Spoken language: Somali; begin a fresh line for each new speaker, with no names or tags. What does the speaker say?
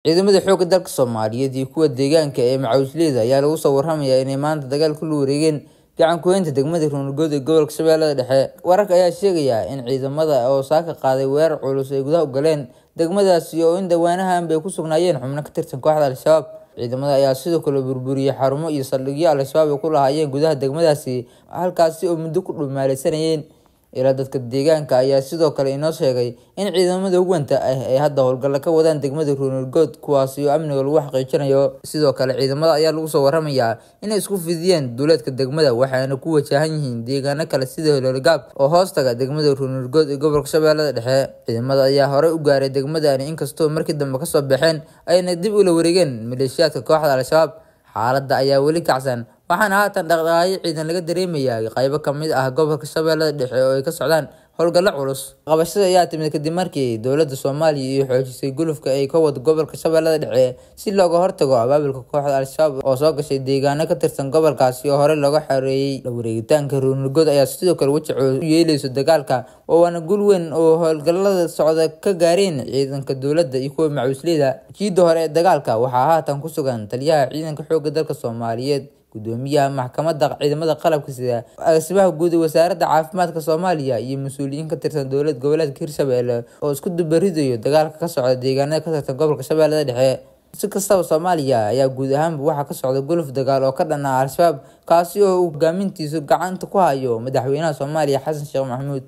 Ciidamada xoogga dalka Soomaaliyeed iyo kuwa deegaanka ee macawisleyda ayaa lagu soo waramayaa inay maanta dagaal kula wareegeen gacan ku haynta degmada Ruunurgood ee gobolka Shabeellada Dhexe. Wararka ayaa sheegaya in ciidamada oo saaka qaaday weerar culus ay gudaha u galeen degmadaasi oo in dhawaanahan bay ku sugnaayeen xubno ka tirsan kooxda Al-Shabaab. Ciidamada ayaa sidoo kale burburiyay xarumo iyo saldhigyo Al-Shabaab ay ku lahaayeen gudaha degmadaasi, halkaasi oo muddo ku dhumaalaysanayeen. Ilaa dadka deegaanka ayaa sidoo kale inoo sheegay in ciidamada hubanta ah ay hadda howlgallo ka wadaan degmada Ruunurgood, kuwaasi oo amniga lagu xaqiijinayo. Sidoo kale ciidamada ayaa lagu soo waramayaa inay isku fidiyeen duleedka degmada, waxaana ku wajahan yihiin deegaano kale sida Hilogaab oo hoostaga degmada Ruunurgood ee gobolka Shabeellada Dhexe. Ciidamada ayaa horey u gaaray degmadani, inkastoo markii dambe kasoo baxeen ayna dib ula wareegeen maleeshiyaadka kooxda Al-Shabaab. Xaaladda ayaa weli kacsan, waxaana haatan dhaqdhaqaaqyo ciidan laga dareemayaa qaybo ka mid ah gobolka Shabeellada Dhexe oo ay ka socdaan howlgallo culus. Qabashada ayaa timid kadib markii dowladda Soomaaliya ay xoojisay gulufka ay ka wado gobolka Shabeellada Dhexe si looga hortago abaabulka kooxda Al-Shabaab oo soo gashay deegaano ka tirsan gobolkaasi oo horey looga xoreeyay. La wareegitaanka Ruunurgood ayaa sidoo kale weji cusub u yeelaysa dagaalka, waana guul weyn oo howlgallada socda ka gaareen ciidanka dowladda iyo kuwa macawisleyda. Jiidda hore ee dagaalka waxaa haatan ku sugan taliyaha ciidanka xoogga dalka Soomaaliyeed, gudoomiyaha maxkamadda ciidamada qalabka sida, agaasimaha guud ee wasaaradda caafimaadka Soomaaliya iyo mas'uuliyiin ka tirsan dowlad goboleedka Hirshabelle oo isku dubaridayo dagaalka ka socda deegaanada ka tirsan gobolka Shabeellada Dhexe. Si kastaba, Soomaaliya ayaa guud ahaanba waxaa ka socda guluf dagaal oo ka dhan ah Al-Shabaab, kaasi oo uu hogaamintiisu gacanta ku hayo madaxweynaha Soomaaliya Xasan Sheekh Maxamuud.